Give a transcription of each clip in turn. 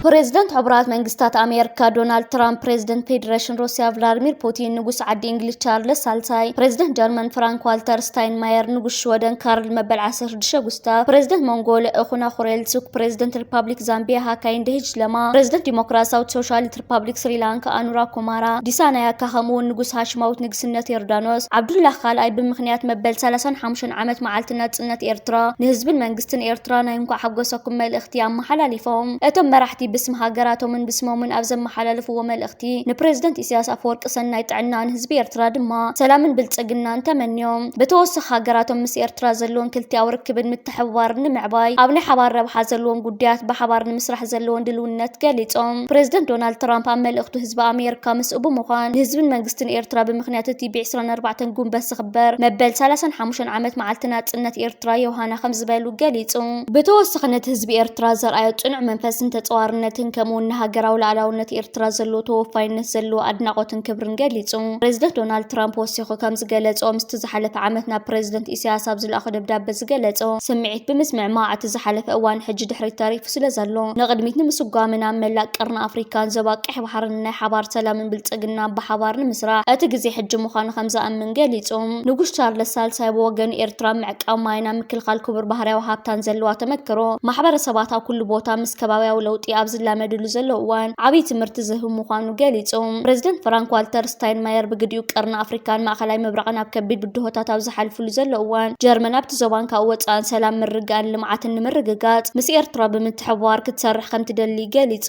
ፕሬዝደንት ሕቡራት መንግስታት ኣሜሪካ ዶናልድ ትራምፕ፣ ፕሬዝደንት ፌዴሬሽን ሩስያ ቭላድሚር ፑቲን፣ ንጉስ ዓዲ እንግሊዝ ቻርልስ ሳልሳይ፣ ፕሬዝደንት ጀርመን ፍራንክ ዋልተር ስታይንማየር፣ ንጉስ ሽወደን ካርል መበል ዓሰርተ ሽዱሽተ ጉስታቭ፣ ፕሬዝደንት ሞንጎልያ እኹና ኩሬልሱክ፣ ፕሬዝደንት ሪፓብሊክ ዛምቢያ ሃካይንደ ሂችለማ፣ ፕሬዝደንት ዲሞክራሲያዊት ሶሻሊስት ሪፓብሊክ ስሪላንካ ኣኑራ ኩማራ ዲሳናያካ፣ ከምኡ እውን ንጉስ ሃሽማዊት ንግስነት ዮርዳኖስ ዓብዱላ ካልኣይ ብምኽንያት መበል ሰላሳን ሓሙሽተን ዓመት መዓልቲ ናጽነት ኤርትራ ንህዝብን መንግስትን ኤርትራ ናይ እንኳዕ ሓጎሰኩም መልእኽቲ ኣመሓላሊፎም። እቶም መራሕቲ ብስም ሃገራቶምን ብስሞምን ኣብ ዘመሓላለፍዎ መልእኽቲ፣ ንፕሬዝደንት ኢሳያስ ኣፈወርቂ ሰናይ ጥዕና፣ ንህዝቢ ኤርትራ ድማ ሰላምን ብልጽግናን ተመንዮም። ብተወሳኺ፣ ሃገራቶም ምስ ኤርትራ ዘለወን ክልቲኣዊ ርክብን ምትሕብባርን ንምዕባይ፣ ኣብ ናይ ሓባር ረብሓ ዘለዎም ጉዳያት ብሓባር ንምስራሕ ዘለወን ድልውነት ገሊጾም። ፕሬዝደንት ዶናልድ ትራምፕ ኣብ መልእኽቱ፣ ህዝቢ ኣሜሪካ ምስኡ ብምዃን ንህዝብን መንግስትን ኤርትራ ብምኽንያት እቲ ብ ዕስራን ኣርባዕተን ጉንበት ዝኽበር መበል ሰላሳን ሓሙሽተን ዓመት መዓልቲ ናጽነት ኤርትራ ዮሃና ከም ዝበሉ ገሊጹ። ብተወሳኺ፣ ነቲ ህዝቢ ኤርትራ ዘርኣዮ ጽኑዕ መንፈስን ተጸዋርነትን ከምኡ እውን ንሃገራዊ ሉዓላውነት ኤርትራ ዘለዎ ተወፋይነት ዘለዎ ኣድናቖትን ክብርን ገሊጹ። ፕሬዝደንት ዶናልድ ትራምፕ ወሲኹ ከም ዝገለጾ፣ ምስቲ ዝሓለፈ ዓመት ናብ ፕሬዝደንት ኢሳያስ ኣብ ዝለኣኾ ደብዳበ ዝገለጾ ስምዒት ብምስምዕማዕ፣ እቲ ዝሓለፈ እዋን ሕጂ ድሕሪት ተሪፉ ስለ ዘሎ፣ ንቕድሚት ንምስጓምን ኣብ መላእ ቀርኒ ኣፍሪካን ዞባ ቀይሕ ባሕርን ናይ ሓባር ሰላምን ብልጽግናን ብሓባር ንምስራሕ እቲ ግዜ ሕጂ ምዃኑ ከም ዝኣምን ገሊጹ። ንጉስ ቻርለስ ሳልሳይ ብወገኑ፣ ኤርትራ ምዕቃብ ማይን ኣብ ምክልኻል ክቡር ባህርያዊ ሃብታን ዘለዋ ተመክሮ፣ ማሕበረሰባት ኣብ ኩሉ ቦታ ምስ ከባብያዊ ለውጢ ኣብ ዝላመድሉ ዘሎ እዋን ዓብዪ ትምህርቲ ዝህብ ምዃኑ ገሊጹ። ፕሬዝደንት ፍራንክ ዋልተር ስታይንማየር ብግዲኡ፣ ቀርኒ ኣፍሪካን ማእኸላይ ምብራቕን ኣብ ከቢድ ብድሆታት ኣብ ዝሓልፍሉ ዘሎ እዋን፣ ጀርመን ኣብቲ ዞባን ካብኡ ወጻእን ሰላም፣ ምርግጋእን ልምዓትን ንምርግጋጽ ምስ ኤርትራ ብምትሕብባር ክትሰርሕ ከም ትደሊ ገሊጹ።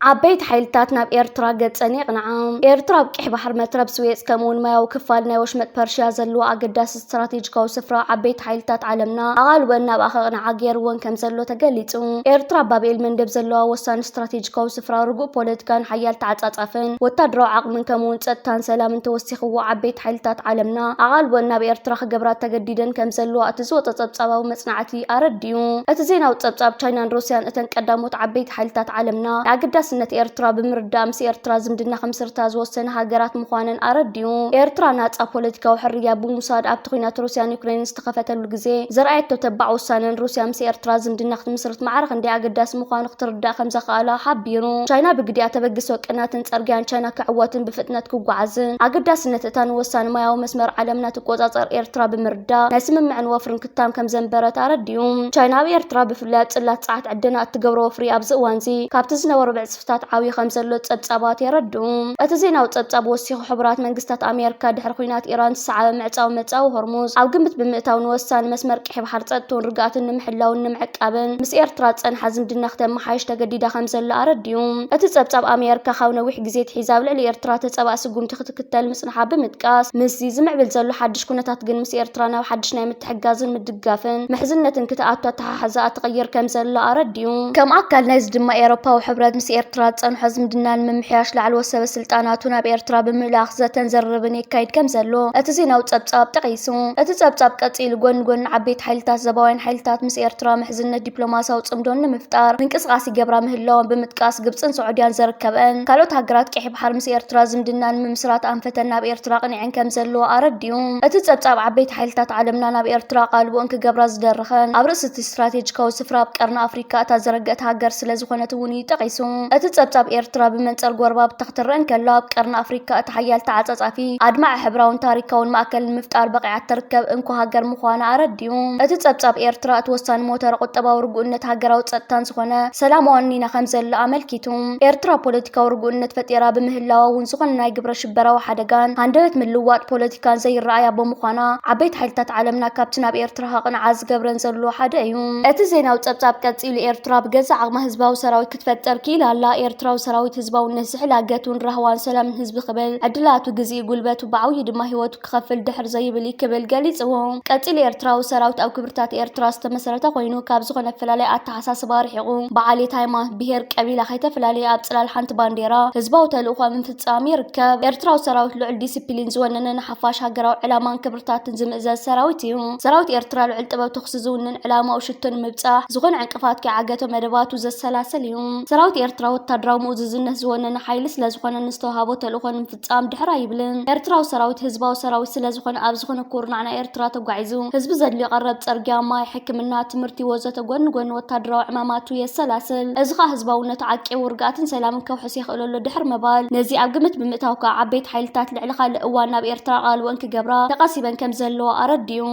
ዓበይቲ ሓይልታት ናብ ኤርትራ ገጸን የቕንዓ። ኤርትራ ኣብ ቀይሕ ባሕሪ፣ መትረብ ስዌጽ፣ ከምኡውን ማያዊ ክፋል ናይ ወሽመጥ ፐርሽያ ዘለዎ ኣገዳሲ ስትራቴጂካዊ ስፍራ፣ ዓበይቲ ሓይልታት ዓለምና ኣቓልቦኣን ናብኣ ከቕንዓ ገይርወን ከም ዘሎ ተገሊጹ። ኤርትራ ኣብ ባብኤል መንደብ ዘለዋ ወሳኒ ስትራቴጂካዊ ስፍራ፣ ርጉእ ፖለቲካን ሓያል ተዓጻጻፍን ወታደራዊ ዓቕምን ከምኡውን ጸጥታን ሰላምን ተወሲኽዎ፣ ዓበይቲ ሓይልታት ዓለምና ኣቓልቦኣን ናብ ኤርትራ ክገብራ ተገዲደን ከም ዘለዋ እቲ ዝወጸ ጸብጻባዊ መጽናዕቲ ኣረዲኡ። እቲ ዜናዊ ጸብጻብ፣ ቻይናን ሩስያን እተን ቀዳሞት ዓበይቲ ሓይልታት ዓለምና፣ ንኣገዳስነት ኤርትራ ብምርዳእ፣ ምስ ኤርትራ ዝምድና ክምስርታ ዝወሰነ ሃገራት ምዃነን ኣረዲኡ። ኤርትራ ናጻ ፖለቲካዊ ሕርያ ብምውሳድ፣ ኣብቲ ኲናት ሩስያን ዩክሬንን ዝተኸፈተሉ ግዜ ዘርኣየቶ ተባዕ ውሳነን፣ ሩስያ ምስ ኤርትራ ዝምድና ክትምስርት ማዕረ ክንደይ ኣገዳሲ ምዃኑ ክትርዳእ ከም ዘኽኣላ ሓቢሩ። ቻይና ብግዲኣ ተበግሶ ቅናትን ጸርግያን ቻይና ክዕወትን ብፍጥነት ክጓዓዝን፣ ኣገዳስነት እታ ንወሳኒ ማያዊ መስመር ዓለምና ትቆጻጸር ኤርትራ ብምርዳእ፣ ናይ ስምምዕን ወፍርን ክታም ከም ዘንበረት ኣረዲኡ። ቻይና ኣብ ኤርትራ፣ ብፍላይ ኣብ ጽላት ጸዓት ዕደና እትገብሮ ወፍሪ፣ ኣብዚ እዋንዚ ካብቲ ዝነበሮ ብዕጽፍታት ዓብዩ ከም ዘሎ ጸብጻባት የረድኡ። እቲ ዜናዊ ጸብጻብ ወሲኹ፣ ሕቡራት መንግስታት ኣሜሪካ፣ ድሕሪ ኲናት ኢራን ዝሰዓበ ምዕጻው መጻዊ ሆርሙዝ ኣብ ግምት ብምእታው፣ ንወሳኒ መስመር ቀይሕ ባሕሪ ጸጥታኡን ርግኣቱን ንምሕላውን ንምዕቃብን ምስ ኤርትራ ዝጸንሓ ዝምድና ክተመሓይሽ ተገዲዳ ከም ዘላ ኣረዲኡ። እቲ ጸብጻብ፣ ኣሜሪካ ካብ ነዊሕ ግዜ ኣትሒዛ ኣብ ልዕሊ ኤርትራ ተጻባኢ ስጉምቲ ክትክተል ምጽንሓ ብምጥቃስ፣ ምስዚ ዝምዕብል ዘሎ ሓድሽ ኩነታት ግን፣ ምስ ኤርትራ ናብ ሓድሽ ናይ ምትሕግጋዝን ምድግጋፍን ምሕዝነትን ክትኣቱ ኣተሓሕዛ ትቕይር ከም ዘላ ኣረዲኡ። ከም ኣካል ናይዚ ድማ፣ ኤውሮፓዊ ሕብረት ምስ ኤርትራ ዝጸንሖ ዝምድና ንምምሕያሽ፣ ላዕለዎት ሰበ ስልጣናቱ ናብ ኤርትራ ብምልኣኽ ዘተን ዘርርብን የካይድ ከም ዘሎ እቲ ዜናዊ ጸብጻብ ጠቒሱ። እቲ ጸብጻብ ቀጺሉ፣ ጎኒ ጎኒ ዓበይቲ ሓይልታት፣ ዞባውያን ሓይልታት ምስ ኤርትራ ምሕዝነት፣ ዲፕሎማሲያዊ ጽምዶን ንምፍጣር ምንቅስቓስ ይገብራ ምህላወን ብምጥቃስ፣ ግብጽን ስዑድያን ዘርከበን ካልኦት ሃገራት ቀይሕ ባሕሪ ምስ ኤርትራ ዝምድና ንምምስራት ኣንፈተን ናብ ኤርትራ ኣቕኒዐን ከም ዘለዋ ኣረዲኡ። እቲ ጸብጻብ፣ ዓበይቲ ሓይልታት ዓለምና ናብ ኤርትራ ኣቓልቦኣን ክገብራ ዝደረኸን፣ ኣብ ርእሲ እቲ ስትራቴጂካዊ ስፍራ ኣብ ቀርኒ ኣፍሪካ እታ ዝረገአት ሃገር ስለ ዝኾነት እውን እዩ ጠቒሱ። እቲ ጸብጻብ፣ ኤርትራ ብመንጽር ጎረባብታ ክትረአ እንከላ፣ ኣብ ቀርኒ ኣፍሪካ እቲ ሓያል ተዓጻጻፊ፣ ኣድማዒ ሕብራውን ታሪካውን ማእከል ንምፍጣር በቒዓ እትርከብ እንኮ ሃገር ምዃና ኣረዲኡ። እቲ ጸብጻብ፣ ኤርትራ እቲ ወሳኒ ሞተር ቁጠባዊ ርጉእነት፣ ሃገራዊ ጸጥታን ዝኾነ ሰላም ዋኒና ከም ዘላ ኣመልኪቱ። ኤርትራ ፖለቲካዊ ርጉእነት ፈጢራ ብምህላዋ እውን፣ ዝኾነ ናይ ግብረ ሽበራዊ ሓደጋን ሃንደበት ምልዋጥ ፖለቲካን ዘይረኣያ ብምዃና፣ ዓበይቲ ሓይልታት ዓለምና ካብቲ ናብ ኤርትራ ከቕንዓ ዝገብረን ዘሎ ሓደ እዩ። እቲ ዜናዊ ጸብጻብ ቀጺሉ፣ ኤርትራ ብገዛእ ዓቕማ ህዝባዊ ሰራዊት ክትፈጥር ክኢላ ኣላ። ኤርትራዊ ሰራዊት ህዝባውነት ዝሕላገት እውን፣ ራህዋን ሰላምን ህዝቢ ክብል፣ ዕድላቱ፣ ግዜኡ፣ ጉልበቱ፣ ብዓብዩ ድማ ህይወቱ ክኸፍል ድሕር ዘይብል እዩ ክብል ገሊጽዎ። ቀጺሉ፣ ኤርትራዊ ሰራዊት ኣብ ክብርታት ኤርትራ ዝተመስረተ ኮይኑ፣ ካብ ዝኾነ ፈላለይ ኣተሓሳስባ ርሒቑ፣ ብዓሌት፣ ሃይማኖት፣ ብሄር፣ ቀቢላ ከይተፈላለየ ኣብ ጽላል ሓንቲ ባንዴራ ህዝባዊ ተልእኾ ኣብ ምፍጻም ይርከብ። ኤርትራዊ ሰራዊት ልዑል ዲሲፕሊን ዝወነነ፣ ንሓፋሽ ሃገራዊ ዕላማን ክብርታትን ዝምእዘዝ ሰራዊት እዩ። ሰራዊት ኤርትራ ልዑል ጥበብ ተኹሲ ዝውንን፣ ዕላማኡ ሽቶ ንምብጻሕ ዝኾነ ዕንቅፋት ከይዓገቶ መደባቱ ዘሰላስል እዩ። ሰራዊት ኤርትራ ወታደራዊ ምእዙዝነት ዝወነነ ሓይሊ ስለዝኾነ ንዝተዋሃቦ ተልእኾ ንምፍጻም ድሕር ኣይብልን። ኤርትራዊ ሰራዊት ህዝባዊ ሰራዊት ስለዝኾነ ኣብ ዝኾነ ኩርናዕ ናይ ኤርትራ ተጓዒዙ ህዝቢ ዘድልዮ ቀረብ ጽርግያ፣ ማይ፣ ሕክምና፣ ትምህርቲ ወዘተ ጎኒ ጎኒ ወታደራዊ ዕማማቱ የሰላስል። እዚ ኸኣ ህዝባውነቱ ዓቂቡ ርግኣትን ሰላምን ከውሕስ የኽእለሉ ድሕር ምባል ነዚ ኣብ ግምት ብምእታው ከኣ ዓበይቲ ሓይልታት ልዕሊ ካልእ እዋን ናብ ኤርትራ ኣቓልቦ እንክገብራ ተቐሲበን ከም ዘለዋ ኣረዲኡ።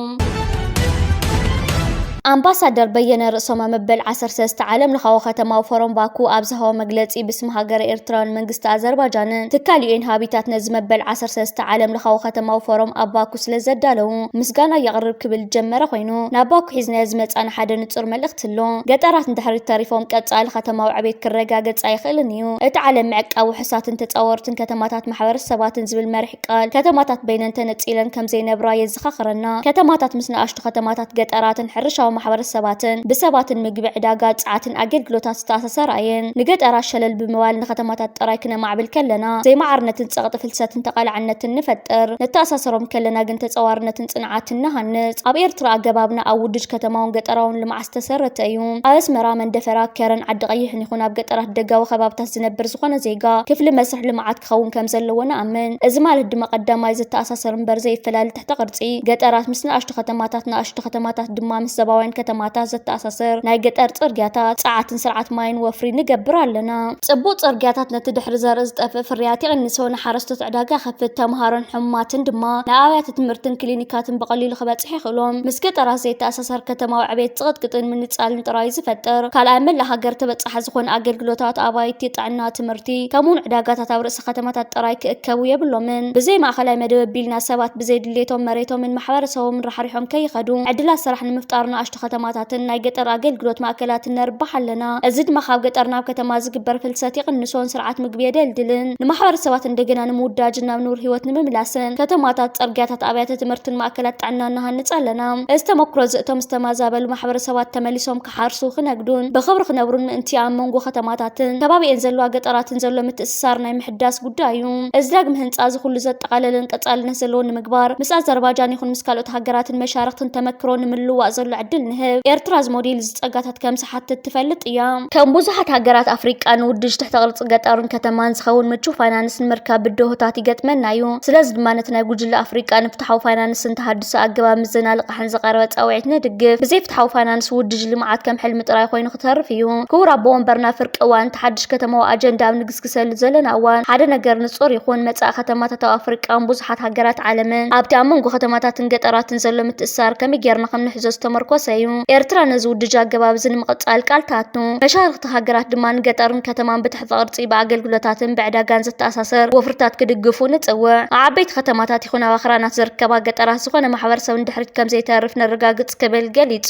ኣምባሳደር በየነ ርእሶማ መበል ዓሰርተ ሰለስተ ዓለም ለኻዊ ከተማዊ ፎረም ባኩ ኣብ ዝሃቦ መግለጺ፣ ብስም ሃገረ ኤርትራን መንግስቲ ኣዘርባጃንን ትካል ዩ ኤን ሃቢታት ነዚ መበል ዓሰርተ ሰለስተ ዓለም ለኻዊ ከተማዊ ፎረም ኣብ ባኩ ስለ ዘዳለዉ ምስጋና የቕርብ ክብል ጀመረ ኮይኑ፣ ናብ ባኩ ሒዝናዮ ዝመጻና ሓደ ንጹር መልእኽቲ ኣሎ። ገጠራት ንድሕሪት ተሪፎም ቀጻሊ ከተማዊ ዕቤት ክረጋገጽ ኣይኽእልን እዩ። እቲ ዓለም ምዕቃብ ውሑሳትን ተጻወርትን ከተማታት ማሕበረሰባትን ዝብል መሪሕ ቃል፣ ከተማታት በይነን ተነጺለን ከም ዘይነብራ የዘኻኽረና። ከተማታት ምስ ንኣሽቱ ከተማታት፣ ገጠራትን ሕርሻዊ ማሕበረሰባትን ብሰባትን ምግቢ፣ ዕዳጋ፣ ጸዓትን ኣገልግሎታት ዝተኣሳሰራ እየን። ንገጠራት ሸለል ብምባል ንከተማታት ጥራይ ክነማዕብል ከለና፣ ዘይማዕርነትን ጸቕጢ ፍልሰትን ተቓላዕነትን ንፈጥር። ነተኣሳሰሮም ከለና ግን ተጻዋርነትን ጽንዓትን ንሃንጽ። ኣብ ኤርትራ ኣገባብና ኣብ ውዱድ ከተማውን ገጠራውን ልምዓት ዝተሰረተ እዩ። ኣብ ኣስመራ፣ መንደፈራ፣ ከረን፣ ዓዲ ቀይሕን ይኹን ኣብ ገጠራት ደጋዊ ከባብታት ዝነብር ዝኾነ ዜጋ ክፍሊ መስርሕ ልምዓት ክኸውን ከም ዘለዎ ንኣምን። እዚ ማለት ድማ ቀዳማይ ዘተኣሳሰር እምበር ዘይፈላለ ትሕተ ቅርጺ ገጠራት ምስ ንኣሽቱ ከተማታት፣ ንኣሽቱ ከተማታት ድማ ምስ ዘባውያን ከተማታት ዘተኣሳሰር ናይ ገጠር ጽርግያታት፣ ጸዓትን ስርዓት ማይን ወፍሪ ንገብር ኣለና። ጽቡቕ ጽርግያታት ነቲ ድሕሪ ዘርኢ ዝጠፍእ ፍርያት ይቕንሶ፣ ንሓረስቶት ዕዳጋ ይኸፍት፣ ተምሃሮን ሕሙማትን ድማ ናብ ኣብያተ ትምህርትን ክሊኒካትን ብቐሊሉ ክበጽሕ የኽእሎም። ምስ ገጠራት ዘይተኣሳሰር ከተማዊ ዕቤት ጽቕጥቅጥን ምንጻልን ጥራይ ዝፈጥር። ካልኣይ መላእ ሃገር ተበጻሒ ዝኾነ ኣገልግሎታት፣ ኣባይቲ ጥዕና፣ ትምህርቲ፣ ከምኡውን ዕዳጋታት ኣብ ርእሲ ከተማታት ጥራይ ክእከቡ የብሎምን። ብዘይ ማእኸላይ መደብ ኣቢልና ሰባት ብዘይ ድሌቶም መሬቶምን ማሕበረሰቦምን ራሕሪሖም ከይኸዱ ዕድላት ስራሕ ንምፍጣር ንኣሽቱ ከተማታትን ናይ ገጠር ኣገልግሎት ማእከላትን ነርብሕ ኣለና። እዚ ድማ ካብ ገጠር ናብ ከተማ ዝግበር ፍልሰት ይቕንሶን ስርዓት ምግቢ የደልድልን። ንማሕበረሰባት እንደገና ንምውዳጅን ናብ ንቡር ህይወት ንምምላስን ከተማታት፣ ጽርግያታት፣ ኣብያተ ትምህርትን ማእከላት ጥዕና ንሃንጽ ኣለና። እዚ ተመክሮ እዚ እቶም ዝተማዛበሉ ማሕበረሰባት ተመሊሶም ክሓርሱ፣ ክነግዱን ብኽብሪ ክነብሩን ምእንቲ ኣብ መንጎ ከተማታትን ከባቢኤን ዘለዋ ገጠራትን ዘሎ ምትእስሳር ናይ ምሕዳስ ጉዳይ እዩ። እዚ ዳግም ህንጻ እዚ ኩሉ ዘጠቓለለን ቀጻልነት ዘለዎ ንምግባር ምስ ኣዘርባጃን ይኹን ምስ ካልኦት ሃገራትን መሻርኽትን ተመክሮ ንምልውዋጥ ዘሎ ዕድል ንህብ። ኤርትራ እዚ ሞዴል እዚ ጸጋታት ከም ዝሓትት ትፈልጥ እያ። ከም ብዙሓት ሃገራት ኣፍሪቃ ንውዱጅ ትሕተ ቅርጺ ገጠርን ከተማን ዝኸውን ምቹው ፋይናንስ ንምርካብ ብድሆታት ይገጥመና እዩ። ስለዚ ድማ ነቲ ናይ ጉጅለ ኣፍሪቃ ንፍትሓዊ ፋይናንስን ተሃድሶ ኣገባብ ምዘና ልቓሕን ዝቐረበ ጻውዒት ንድግፍ። ብዘይ ፍትሓዊ ፋይናንስ ውዱጅ ልምዓት ከም ሕልሚ ጥራይ ኮይኑ ክተርፍ እዩ። ክቡር ኣቦ ወንበርና ፍርቂ እዋን እቲ ሓድሽ ከተማዊ ኣጀንዳ ኣብ ንግስግሰሉ ዘለና እዋን ሓደ ነገር ንጹር ይኹን፣ መጻኢ ከተማታት ኣብ ኣፍሪቃን ብዙሓት ሃገራት ዓለምን ኣብቲ ኣብ መንጎ ከተማታትን ገጠራትን ዘሎ ምትእስሳር ከመይ ጌርና ከም ንሕዞ ዝተመርኮሰ እዩ። ኤርትራ ነዚ ውዱጅ ኣገባብ እዚ ንምቕጻል ቃል ትኣቱ። መሻርኽቲ ሃገራት ድማ ንገጠርን ከተማን ብትሕተ ቅርጺ፣ ብኣገልግሎታትን ብዕዳጋን ዘተኣሳሰር ወፍርታት ክድግፉ ንጽውዕ። ኣብ ዓበይቲ ከተማታት ይኹን ኣብ ኣኽራናት ዝርከባ ገጠራት ዝኾነ ማሕበረሰብ ንድሕሪት ከም ዘይተርፍ ነረጋግጽ ክብል ገሊጹ።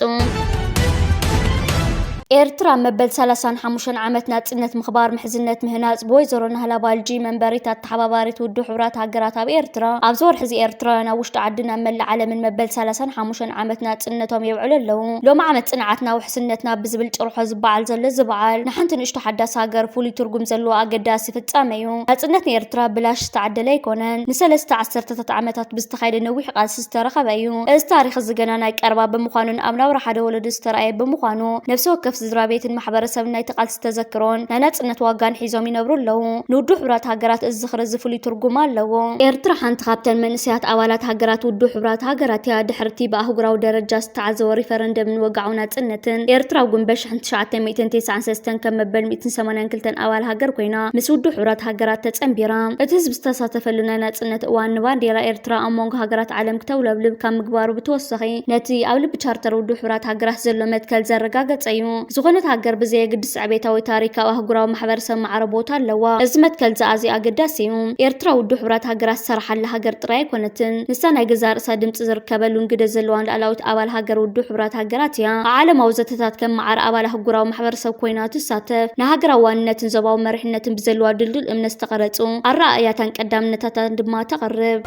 ኤርትራ መበል ሰላሳን ሓሙሽተን ዓመት ናጽነት ምኽባር፣ ምሕዝነት ምህናጽ ብወይዘሮ ናህላ ባልጂ መንበሪት ኣተሓባባሪት ውድብ ሕቡራት ሃገራት ኣብ ኤርትራ ኣብዚ ወርሒ እዚ ኤርትራውያን ኣብ ውሽጢ ዓድን ኣብ መላእ ዓለምን መበል ሰላሳን ሓሙሽተን ዓመት ናጽነቶም የብዕሉ ኣለዉ። ሎሚ ዓመት ጽንዓትና ውሕስነትና ብዝብል ጭርሖ ዝበዓል ዘሎ እዚ በዓል ንሓንቲ ንእሽቶ ሓዳስ ሃገር ፍሉይ ትርጉም ዘለዎ ኣገዳሲ ፍጻመ እዩ። ናጽነት ንኤርትራ ብላሽ ዝተዓደለ ኣይኮነን። ንሰለስተ ዓሰርተታት ዓመታት ብዝተኻየደ ነዊሕ ቃልሲ ዝተረኸበ እዩ። እዚ ታሪኽ እዚ ገና ናይ ቀረባ ብምዃኑን ኣብ ናብራ ሓደ ወለዶ ዝተረኣየ ብምዃኑ፣ ነፍሲ ወከፍ ስድራ ቤትን ማሕበረሰብን ናይቲ ቃልሲ ተዘክሮን ናይ ናጽነት ዋጋን ሒዞም ይነብሩ ኣለዉ። ንውድብ ሕቡራት ሃገራት እዚ ዝኽሪ እዚ ፍሉይ ትርጉም ኣለዎ። ኤርትራ ሓንቲ ካብተን መንእሰያት ኣባላት ሃገራት ውድብ ሕቡራት ሃገራት እያ። ድሕርቲ ብኣህጉራዊ ደረጃ ዝተዓዘቦ ሪፈረንደምን ወግዓዊ ናጽነትን፣ ኤርትራ እውን በሽሕን ትሽዓተ ሚእትን ተስዓን ሰለስተን ከም መበል ሚእትን ሰማንያን ክልተን ኣባል ሃገር ኮይና፣ ምስ ውድብ ሕቡራት ሃገራት ተጸንቢራ። እቲ ህዝቢ ዝተሳተፈሉ ናይ ናጽነት እዋን፣ ንባንዴራ ኤርትራ ኣብ መንጎ ሃገራት ዓለም ክተውለብልብ ካብ ምግባሩ ብተወሳኺ፣ ነቲ ኣብ ልቢ ቻርተር ውድብ ሕቡራት ሃገራት ዘሎ መትከል ዘረጋገጸ እዩ። ዝኾነት ሃገር ብዘየግድስ ዕቤታዊ ታሪክ ኣብ ኣህጉራዊ ማሕበረሰብ ማዕረ ቦታ ኣለዋ። እዚ መትከል እዚ ኣዝዩ ኣገዳሲ እዩ። ኤርትራ ውድብ ሕቡራት ሃገራት ዝሰርሓላ ሃገር ጥራይ ኣይኮነትን። ንሳ ናይ ገዛእ ርእሳ ድምጺ ዝርከበሉን ግደ ዘለዋን ልኣላዊት ኣባል ሃገር ውድብ ሕቡራት ሃገራት እያ። ኣብ ዓለማዊ ዘተታት ከም ማዕረ ኣባል ኣህጉራዊ ማሕበረሰብ ኮይና ትሳተፍ። ንሃገራዊ ዋንነትን ዞባዊ መሪሕነትን ብዘለዋ ድልዱል እምነት ዝተቐረጹ ኣረኣእያታን ቀዳምነታታን ድማ ተቕርብ።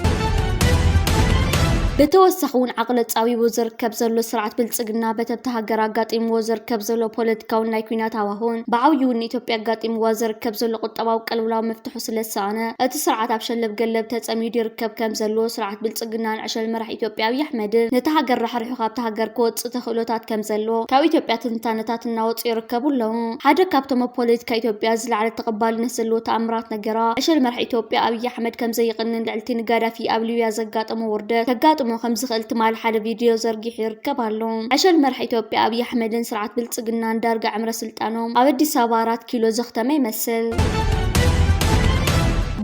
ብተወሳኺ እውን ዓቕሊ ኣጻዊቡ ዝርከብ ዘሎ ስርዓት ብልጽግና በተብቲ ሃገር ኣጋጢምዎ ዝርከብ ዘሎ ፖለቲካውን ናይ ኲናት ሃዋሁን ብዓብዩ እውን ንኢትዮጵያ ኣጋጢምዋ ዝርከብ ዘሎ ቁጠባዊ ቅልውላው መፍትሑ ስለ ዝሰኣነ እቲ ስርዓት ኣብ ሸለብ ገለብ ተጸሚዱ ይርከብ ከም ዘሎ ስርዓት ብልጽግናን ዕሸል መራሕ ኢትዮጵያ ኣብይ ኣሕመድን ነቲ ሃገር ራሕሪሑ ካብቲ ሃገር ክወጽእ ተኽእሎታት ከም ዘሎ ካብ ኢትዮጵያ ትንታነታት እናወጹ ይርከቡ ኣለዉ። ሓደ ካብቶም ኣብ ፖለቲካ ኢትዮጵያ ዝለዓለ ተቐባልነት ዘለዎ ተኣምራት ነገራ ዕሸል መራሕ ኢትዮጵያ ኣብይ ኣሕመድ ከም ዘይቕንን ልዕልቲ ንጋዳፊ ኣብ ሊብያ ዘጋጠሞ ውርደት ከጋጥሞ ከም ዝኽእል ትማል ሓደ ቪድዮ ዘርጊሑ ይርከብ ኣሎ። ዕሸል መራሕ ኢትዮጵያ ኣብይ ኣሕመድን ስርዓት ብልጽግናን ዳርጋ ዕምረ ስልጣኖም ኣብ ኣዲስ ኣበባ ኣራት ኪሎ ዘኽተመ ይመስል።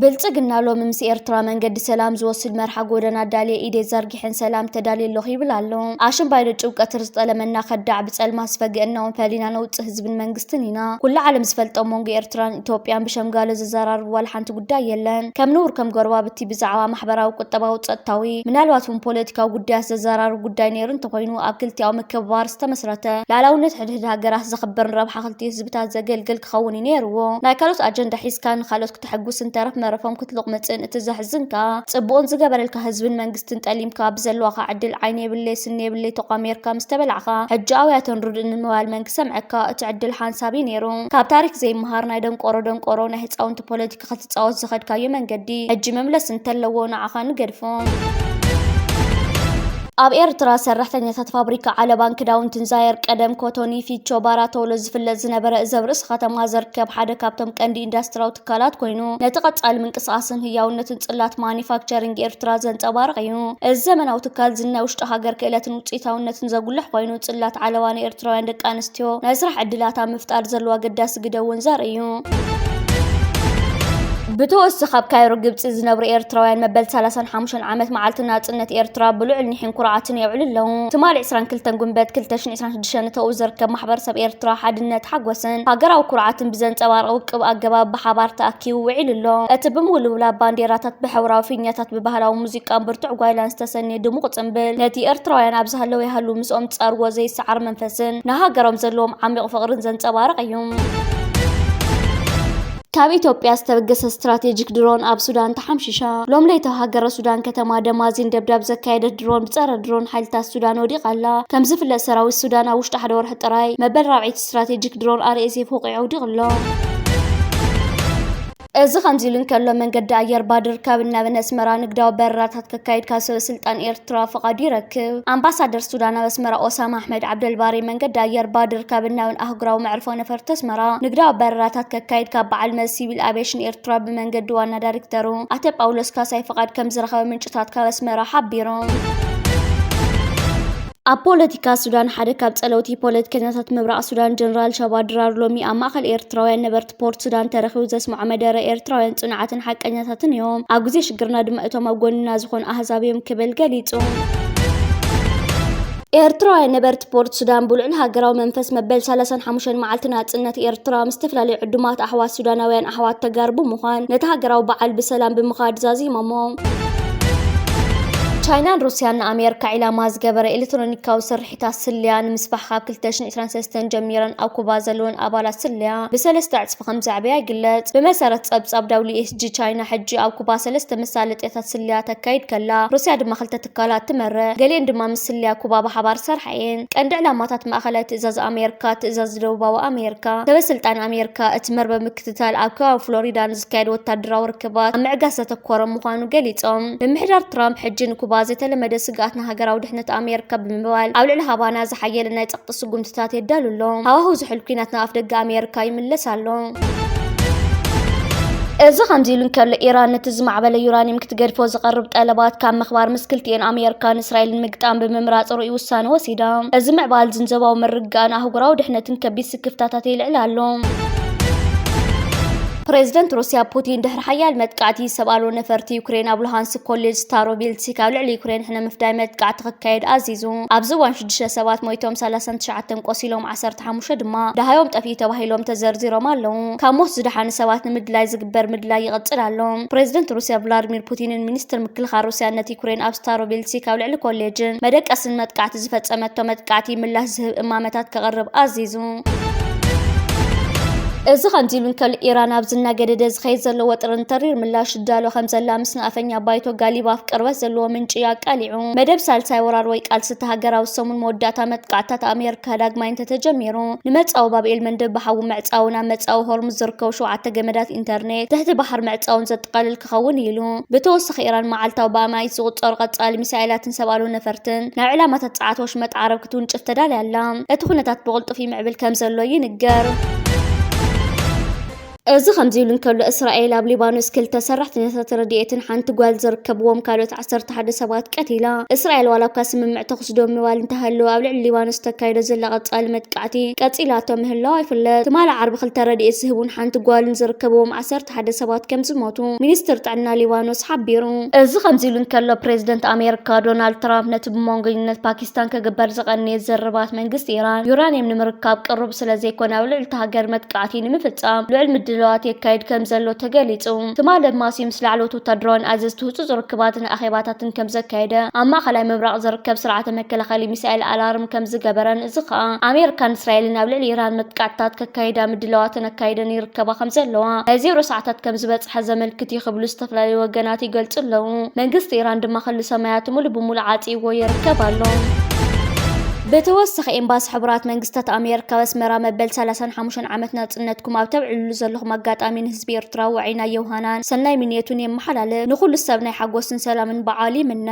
ብልጽግና ሎሚ ምስ ኤርትራ መንገዲ ሰላም ዝወስድ መርሓ ጎደና ኣዳልየ ኢደይ ዘርጊሐን ሰላም ተዳልየ ኣለኹ ይብል ኣሎ። ኣሽምባይዶ ጭው ቀትሪ ዝጠለመና ከዳዕ ብጸልማት ዝፈግአና እውን ፈሊና ነውጽእ ህዝብን መንግስትን ኢና። ኩሉ ዓለም ዝፈልጦ ኣብ መንጎ ኤርትራን ኢትዮጵያን ብሸምጋሎ ዘዘራርብ ዋላ ሓንቲ ጉዳይ የለን። ከም ንቡር ከም ጎረባብቲ ብዛዕባ ማሕበራዊ፣ ቁጠባዊ፣ ጸጥታዊ፣ ምናልባት እውን ፖለቲካዊ ጉዳያት ዘዘራርብ ጉዳይ ነይሩ እንተኾይኑ ኣብ ክልቲኣዊ ምክብባር ዝተመስረተ ላዕላውነት ሕድሕድ ሃገራት ዘኽብርን ረብሓ ክልቲኡ ህዝብታት ዘገልግል ክኸውን እዩ ነይርዎ። ናይ ካልኦት ኣጀንዳ ሒዝካ ንኻልኦት ክተሐጉስን ተረፍ መረፎም ክትሉቕምጽን እቲ ዘሕዝን ከኣ ጽቡቕን ዝገበረልካ ህዝብን መንግስትን ጠሊምካ ብዘለዋኻ ዕድል ዓይኒ የብለይ ስኒ የብለይ ተቋሚርካ ምስ ተበላዕኻ ሕጂ ኣውያተን ርዱእን ንምባል መን ክሰምዐካ? እቲ ዕድል ሓንሳብ እዩ ነይሩ። ካብ ታሪክ ዘይምሃር ናይ ደንቆሮ ደንቆሮ ናይ ህፃውንቲ ፖለቲካ ክትፃወት ዝኸድካዮ መንገዲ ሕጂ መምለሲ እንተለዎ ንዓኻ ንገድፎ። ኣብ ኤርትራ ሰራሕተኛታት ፋብሪካ ዓለባን ክዳውንትን ዛየር፣ ቀደም ኮቶኒ፣ ፊቾ፣ ባራቶሎ ዝፍለጥ ዝነበረ፣ እዚ ኣብ ርእሲ ከተማ ዝርከብ ሓደ ካብቶም ቀንዲ ኢንዳስትሪያዊ ትካላት ኮይኑ፣ ነቲ ቀጻሊ ምንቅስቓስን ህያውነትን ጽላት ማኒፋክቸሪንግ ኤርትራ ዘንጸባርቕ እዩ። እዚ ዘመናዊ ትካል ዝና ውሽጢ ሃገር ክእለትን ውጽኢታውነትን ዘጉልሕ ኮይኑ፣ ጽላት ዓለባ ንኤርትራውያን ደቂ ኣንስትዮ ናይ ስራሕ ዕድላት ኣብ ምፍጣር ዘለዎ ኣገዳሲ ግደ እውን ዘርኢ እዩ። ብተወሳኺ ኣብ ካይሮ ግብጺ ዝነብሩ ኤርትራውያን መበል ሰላሳን ሓሙሽተን ዓመት መዓልቲ ናጽነት ኤርትራ ብልዑል ኒሕን ኩርዓትን የብዕሉ ኣለዉ። ትማሊ ዕስራን ክልተን ጉንበት ክልተ ሽሕን ዕስራን ሽዱሽተን ንተኡ ዝርከብ ማሕበረሰብ ኤርትራ ሓድነት፣ ሓጎስን ሃገራዊ ኩርዓትን ብዘንጸባርቕ ውቁብ ኣገባብ ብሓባር ተኣኪቡ ውዒሉ ኣሎ። እቲ ብምውልውላ ባንዴራታት፣ ብሕብራዊ ፊኛታት፣ ብባህላዊ ሙዚቃን ብርቱዕ ጓይላን ዝተሰነየ ድሙቕ ጽምብል ነቲ ኤርትራውያን ኣብ ዝሃለወ ይሃሉ ምስኦም ዝጻርዎ ዘይሰዓር መንፈስን ንሃገሮም ዘለዎም ዓሚቕ ፍቕርን ዘንጸባርቕ እዩ። ካብ ኢትዮጵያ ዝተበገሰ ስትራቴጂክ ድሮን ኣብ ሱዳን ተሓምሺሻ። ሎም ለይቲ ሃገረ ሱዳን ከተማ ደማዚን ደብዳብ ዘካየደት ድሮን ብጸረ ድሮን ሓይልታት ሱዳን ወዲቓ ኣላ። ከም ዝፍለጥ ሰራዊት ሱዳን ኣብ ውሽጢ ሓደ ወርሒ ጥራይ መበል ራብዐይቲ ስትራቴጂክ ድሮን ኣር ኤስ ኤፍ ወቒዑ ኣውዲቑ ኣሎ። እዚ ከምዚ ኢሉ እንከሎ መንገዲ ኣየር ባድር ካብ ናብን ኣስመራ ንግዳዊ በረራታት ከካይድ ካብ ሰበ ስልጣን ኤርትራ ፍቓዱ ይረክብ። ኣምባሳደር ሱዳን ኣብ ኣስመራ ኦሳማ ኣሕመድ ዓብደልባሪ መንገዲ ኣየር ባድር ካብ ናብን ኣህጉራዊ መዕርፎ ነፈርቲ ኣስመራ ንግዳዊ በረራታት ከካይድ ካብ በዓል መዚ ሲቪል ኣቪየሽን ኤርትራ ብመንገዲ ዋና ዳይሬክተሩ ኣቶ ጳውሎስ ካሳይ ፍቓድ ከም ዝረኸበ ምንጭታት ካብ ኣስመራ ሓቢሮም። ኣብ ፖለቲካ ሱዳን ሓደ ካብ ጸለውቲ ፖለቲከኛታት ምብራቕ ሱዳን ጀነራል ሸባ ድራር ሎሚ ኣብ ማእከል ኤርትራውያን ነበርቲ ፖርት ሱዳን ተረኺቡ ዘስምዖ መደረ ኤርትራውያን ጽኑዓትን ሓቀኛታትን እዮም፣ ኣብ ግዜ ሽግርና ድማ እቶም ኣብ ጎንና ዝኾኑ ኣህዛብ እዮም ክብል ገሊጹ። ኤርትራውያን ነበርቲ ፖርት ሱዳን ብልዑል ሃገራዊ መንፈስ መበል ሰላሳን ሓሙሽተን መዓልቲ ናጽነት ኤርትራ ምስ ዝተፈላለዩ ዕዱማት ኣሕዋት ሱዳናውያን ኣሕዋት ተጋሩ ብምዃን ነቲ ሃገራዊ በዓል ብሰላም ብምኻድ ዛዚሞሞ። ቻይናን ሩስያን ንኣሜሪካ ዒላማ ዝገበረ ኤሌክትሮኒካዊ ስርሒታት ስልያ ንምስፋሕ ካብ ክልተ ሽሕን ዕስራን ሰለስተን ጀሚረን ኣብ ኩባ ዘለወን ኣባላት ስልያ ብሰለስተ ዕጽፊ ከም ዘዕበያ ይግለጽ። ብመሰረት ጸብጻብ ዳብሊው ኤስ ጂ፣ ቻይና ሕጂ ኣብ ኩባ ሰለስተ መሳለጥያታት ስልያ ተካይድ ከላ፣ ሩስያ ድማ ክልተ ትካላት ትመርሕ። ገሊአን ድማ ምስ ስልያ ኩባ ብሓባር ዝሰርሓ እየን። ቀንዲ ዕላማታት ማእኸላይ ትእዛዝ ኣሜሪካ፣ ትእዛዝ ደቡባዊ ኣሜሪካ፣ ሰበ ስልጣን ኣሜሪካ እቲ መርበብ ምክትታል ኣብ ከባቢ ፍሎሪዳ ንዝካየድ ወታደራዊ ርክባት ኣብ ምዕጋስ ዘተኮረ ምዃኑ ገሊጾም። ምምሕዳር ትራምፕ ሕጂ ንኩባ ዘይተለመደ ስግኣት ንሃገራዊ ድሕነት ኣሜሪካ ብምባል ኣብ ልዕሊ ሃባና ዝሓየለ ናይ ጸቕጢ ስጉምትታት የዳሉ ኣሎ። ሃዋህው ዝሑል ኲናት ናብ ኣፍደገ ኣሜሪካ ይምለስ ኣሎ። እዚ ከምዚ ኢሉ እንከሎ፣ ኢራን ነቲ ዝማዕበለ ዩራኒየም ክትገድፎ ዝቐርብ ጠለባት ካብ ምኽባር ምስ ክልቲኤን ኣሜሪካን እስራኤልን ምግጣም ብምምራጽ ርኡይ ውሳነ ወሲዳ። እዚ ምዕባል ዝንዘባዊ ምርግጋእን ኣህጉራዊ ድሕነትን ከቢድ ስክፍታታት የልዕል ኣሎ። ፕሬዝደንት ሩስያ ፑቲን ድሕሪ ሓያል መጥቃዕቲ ሰብ ኣልቦ ነፈርቲ ዩክሬን ኣብ ሉሃንስክ ኮሌጅ ስታሮቪልስክ ኣብ ልዕሊ ዩክሬን ሕነ ምፍዳይ መጥቃዕቲ ክካየድ ኣዚዙ። ኣብዚ እዋን ሽዱሽተ ሰባት ሞይቶም፣ ሰላሳን ትሽዓተን ቆሲሎም፣ ዓሰርተ ሓሙሽተ ድማ ደሃዮም ጠፊኡ ተባሂሎም ተዘርዚሮም ኣለዉ። ካብ ሞት ዝደሓኑ ሰባት ንምድላይ ዝግበር ምድላይ ይቕጽል ኣሎ። ፕሬዝደንት ሩስያ ቭላድሚር ፑቲንን ሚኒስትር ምክልኻል ሩስያ ነቲ ዩክሬን ኣብ ስታሮቪልስክ ኣብ ልዕሊ ኮሌጅን መደቀስን መጥቃዕቲ ዝፈጸመቶ መጥቃዕቲ ምላሽ ዝህብ እማመታት ከቕርብ ኣዚዙ። እዚ ከምዚ ኢሉ እንከሎ፣ ኢራን ኣብ ዝናገደደ ዝኸይድ ዘሎ ወጥርን ተሪር ምላሽ ትዳሎ ከም ዘላ ምስናፈኛ ባይቶ ጋሊብ ኣብ ቅርበት ዘለዎ ምንጪ ኣቃሊዑ። መደብ ሳልሳይ ወራር ወይ ቃልሲ እቲ ሃገራዊ ሰሙን መወዳእታ መጥቃዕትታት ኣሜሪካ ዳግማይ እንተተጀሚሩ፣ ንመጻዊ ባብ ኤል መንደብ ብሓዊ ምዕጻውን ኣብ መጻዊ ሆርሙዝ ዝርከቡ ሸውዓተ ገመዳት ኢንተርኔት ትሕቲ ባሕር ምዕጻውን ዘጠቓልል ክኸውን ኢሉ። ብተወሳኺ፣ ኢራን መዓልታዊ ብኣማኢት ዝቑጸሩ ቀጻሊ ሚሳኤላትን ሰብ ኣልቦ ነፈርትን ናብ ዕላማታት ጸዓት ወሽመጥ ዓረብ ክትውንጭፍ ተዳልያ ኣላ። እቲ ኩነታት ብቕልጡፍ ይምዕብል ከም ዘሎ ይንገር። እዚ ከምዚ ኢሉ እንከሎ፣ እስራኤል ኣብ ሊባኖስ ክልተ ሰራሕተኛታት ረድኤትን ሓንቲ ጓል ዝርከብዎም ካልኦት ዓሰርተ ሓደ ሰባት ቀቲላ። እስራኤል ዋላ እኳ ስምምዕ ተኹሲ ደው ምባል እንተሃለወ፣ ኣብ ልዕሊ ሊባኖስ ተካይዶ ዘላ ቀጻሊ መጥቃዕቲ ቀጺላቶ ምህላዋ ይፍለጥ። ትማሊ ዓርቢ ክልተ ረድኤት ዝህቡን ሓንቲ ጓልን ዝርከብዎም ዓሰርተ ሓደ ሰባት ከም ዝሞቱ ሚኒስትር ጥዕና ሊባኖስ ሓቢሩ። እዚ ከምዚ ኢሉ እንከሎ፣ ፕሬዚደንት ኣሜሪካ ዶናልድ ትራምፕ ነቲ ብመንጎኝነት ፓኪስታን ክግበር ዝቐነየ ዘረባት መንግስቲ ኢራን ዩራኒየም ንምርካብ ቅሩብ ስለ ዘይኮነ፣ ኣብ ልዕሊ እታ ሃገር መጥቃዕቲ ንምፍጻም ልዑል ምድላዋት የካይድ ከም ዘሎ ተገሊጹ። ትማሊ ማሲ ምስ ላዕለዎት ወታደራውን ኣዘዝቲ ህጹጽ ርክባትን ኣኼባታትን ከም ዘካየደ ኣብ ማእከላይ ምብራቕ ዝርከብ ስርዓተ መከላኸሊ ሚሳኤል ኣላርም ከም ዝገበረን፣ እዚ ከኣ ኣሜሪካን እስራኤልን ኣብ ልዕሊ ኢራን መጥቃዕትታት ከካይዳ ምድላዋትን ኣካይደን ይርከባ ከም ዘለዋ ናይ ዜሮ ሰዓታት ከም ዝበጽሐ ዘመልክት እዩ ክብሉ ዝተፈላለዩ ወገናት ይገልጹ ኣለዉ። መንግስቲ ኢራን ድማ ክሊ ሰማያት ሙሉ ብሙሉ ዓጽይዎ ይርከብ ኣሎ። ብተወሳኺ፣ ኤምባሲ ሕቡራት መንግስታት ኣሜሪካ ኣብ ኣስመራ መበል ሰላሳን ሓሙሽተን ዓመት ናጽነትኩም ኣብ ተብዕልሉ ዘለኹም ኣጋጣሚ ንህዝቢ ኤርትራ ውዑይ ናይ ዮሃናን ሰናይ ምንየቱን የመሓላልፍ። ንኹሉ ሰብ ናይ ሓጎስን ሰላምን በዓል ይምነ።